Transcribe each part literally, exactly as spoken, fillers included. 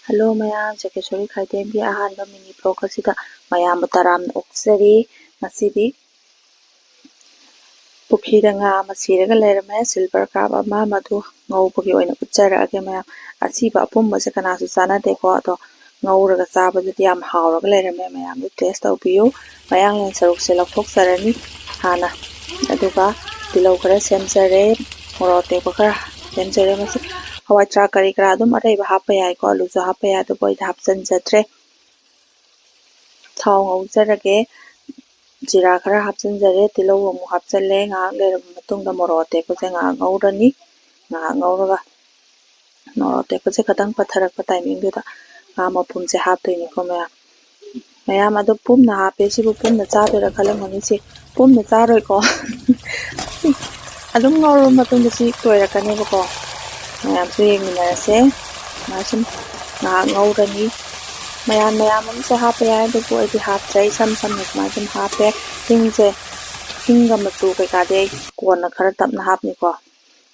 Hello ꯃꯌꯥꯝ, ꯖꯒꯦꯁꯣꯔꯤ ꯈꯥꯏꯗꯦꯝꯒꯤ ꯑꯍꯥꯟꯕ ꯃꯤꯅꯤ block ꯑꯁꯤꯗ ꯃꯌꯥꯝꯕꯨ ꯇꯔꯥꯝꯅ ꯑꯣꯛꯆꯔꯤ꯫ ꯉꯁꯤꯗꯤ ꯄꯨꯈ꯭ꯔꯤꯗ ꯉꯥ ꯑꯃ ꯁꯤꯔꯒ ꯂꯩꯔꯝꯃꯦ, ꯁꯤꯜꯚꯔ ꯀꯥꯔꯞ ꯑꯃ, ꯃꯗꯨ ꯉꯧꯕꯒꯤ ꯑꯣꯏꯅ ꯎꯠꯆꯔꯛꯑꯒꯦ ꯃꯌꯥꯝ꯫ ꯑꯁꯤꯕ ꯑꯄꯨꯝꯕꯁꯦ ꯀꯅꯥꯁꯨ ꯆꯥꯟꯅꯗꯦꯀꯣ, ꯑꯗꯣ ꯉꯧꯔꯒ ꯆꯥꯕꯗꯨꯗꯤ ꯌꯥꯝ ꯍꯥꯎꯔꯒ ꯂꯩꯔꯝꯃꯦ꯫ ꯃꯌꯥꯝꯁꯨ ꯇꯦꯁ ꯇꯧꯕꯤꯌꯨ꯫ ꯃꯌꯥꯡꯂꯦꯟ ꯁꯔꯨꯛꯁꯦ ꯂꯧꯊꯣꯛꯆꯔꯅꯤ ꯍꯥꯟꯅ, ꯑꯗꯨꯒ ꯇꯤꯜꯍꯧ ꯈꯔ ꯁꯦꯝꯖꯔꯦ, ꯃꯣꯔꯣꯛ ꯑꯇꯦꯛꯄ ꯈꯔ ꯁꯦꯝꯖꯔꯦ꯫ ꯃꯁꯤ ꯍꯋꯥꯏ ꯊ꯭ꯔꯥꯛ ꯀꯔꯤ ꯀꯔꯥ ꯑꯗꯨꯝ ꯑꯔꯩꯕ ꯍꯥꯞꯄ ꯌꯥꯏꯀꯣ, ꯑꯂꯨꯁꯨ ꯍꯥꯞꯄ ꯌꯥꯏ, ꯑꯗꯨꯕꯨ ꯑꯩꯗꯤ ꯍꯥꯞꯆꯤꯟꯖꯗ꯭ꯔꯦ꯫ ꯊꯥꯎ ꯉꯧꯖꯔꯒꯦ꯫ ꯖꯤꯔꯥ ꯈꯔ ꯍꯥꯞꯆꯤꯟꯖꯔꯦ, ꯇꯤꯜꯍꯧ ꯑꯃꯨꯛ ꯍꯥꯞꯆꯤꯜꯂꯦ꯫ ꯉꯥꯏꯍꯥꯛ ꯂꯩꯔꯕ ꯃꯇꯨꯡꯗ ꯃꯣꯔꯣꯛ ꯑꯇꯦꯛꯄꯁꯦ ꯉꯥꯏꯍꯥꯛ ꯉꯧꯔꯅꯤ꯫ ꯉꯥꯏꯍꯥꯛ ꯉꯧꯔꯒ ꯃꯣꯔꯣꯛ ꯑꯇꯦꯛꯄꯁꯦ ꯈꯤꯇꯪ ꯄꯠꯊꯔꯛꯄ ꯇꯥꯏꯃꯤꯡꯗꯨꯗ ꯉꯥ ꯃꯄꯨꯝꯁꯦ ꯍꯥꯞꯇꯣꯏꯅꯤꯀꯣ ꯃꯌꯥꯝ꯫ ꯃꯌꯥꯝ ꯑꯗꯨ ꯄꯨꯝꯅ ꯍꯥꯞꯄꯦ꯫ ꯁꯤꯕꯨ ꯄꯨꯝꯅ ꯆꯥꯗꯣꯏꯔꯥ ꯈꯜꯂꯝꯒꯅꯤ꯫ ꯁꯤ ꯄꯨꯝꯅ ꯆꯥꯔꯣꯏꯀꯣ꯫ ꯑꯗꯨꯝ ꯉꯧꯔꯕ ꯃꯇꯨꯡꯗ ꯁꯤ ꯇꯣꯏꯔꯛꯀꯅꯦꯕꯀꯣ꯫ ꯃꯌꯥꯝꯁꯨ ꯌꯦꯡꯃꯤꯟꯅꯔꯁꯦ꯫ ꯁꯨꯃꯥꯏꯅ ꯁꯨꯝ ꯉꯥꯏꯍꯥꯛ ꯉꯧꯔꯅꯤ꯫ ꯃꯌꯥꯝ ꯃꯌꯥꯝ ꯑꯃꯁꯨ ꯍꯥꯞꯄ ꯌꯥꯏ, ꯑꯗꯨꯕꯨ ꯑꯩꯗꯤ ꯍꯥꯞꯇ꯭ꯔꯦ, ꯏꯁꯝ ꯁꯝꯅ ꯁꯨꯃꯥꯏꯅ ꯁꯨꯝ ꯍꯥꯞꯄꯦ꯫ ꯍꯤꯡꯁꯦ, ꯍꯤꯡꯒ ꯃꯆꯨ ꯀꯩꯀꯥꯗꯤ ꯑꯩ ꯀꯣꯟꯅ ꯈꯔ ꯇꯞꯅ ꯍꯥꯞꯅꯤꯀꯣ꯫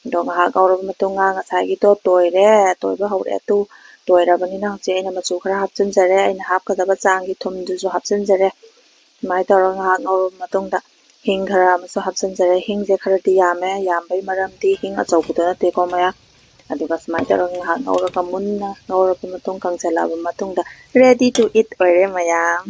ꯑꯗꯣ ꯉꯥꯏꯍꯥꯛ ꯉꯧꯔꯕ ꯃꯇꯨꯡ ꯉꯥ ꯉꯁꯥꯏꯒꯤꯗꯣ ꯇꯣꯏꯔꯦ, ꯇꯣꯏꯕ ꯍꯧꯔꯦ꯫ ꯑꯗꯨ ꯇꯣꯏꯔꯕꯅꯤꯅ ꯍꯧꯖꯤꯛ ꯑꯩꯅ ꯃꯆꯨ ꯈꯔ ꯍꯥꯞꯆꯤꯟꯖꯔꯦ꯫ ꯑꯩꯅ ꯍꯥꯞꯀꯗꯕ ꯆꯥꯡꯒꯤ ꯊꯨꯝꯗꯨꯁꯨ ꯍꯥꯞꯆꯤꯟꯖꯔꯦ꯫ ꯑꯗꯨꯃꯥꯏꯅ ꯇꯧꯔꯒ ꯉꯥꯏꯍꯥꯛ ꯉꯧꯔꯕ ꯃꯇꯨꯡꯗ ꯍꯤꯡ ꯈꯔ ꯑꯃꯁꯨ ꯍꯥꯞꯆꯤꯟꯖꯔꯦ꯫ ꯍꯤꯡꯁꯦ ꯈꯔꯗꯤ ꯌꯥꯝꯃꯦ, ꯌꯥꯝꯕꯩ ꯃꯔꯝꯗꯤ ꯍꯤꯡ ꯑꯆꯧꯕꯗꯣ ꯅꯠꯇꯦꯀꯣ ꯃꯌꯥꯝ꯫ ꯑꯗꯨꯒ ꯁꯨꯃꯥꯏꯅ ꯇꯧꯔꯒ ꯉꯥꯏꯍꯥꯛ ꯉꯧꯔꯒ ꯃꯨꯟꯅ ꯉꯧꯔꯕ ꯃꯇꯨꯡ, ꯀꯪꯁꯤꯜꯂꯛꯑꯕ ꯃꯇꯨꯡꯗ ready to eat ꯑꯣꯏꯔꯦ ꯃꯌꯥꯝ꯫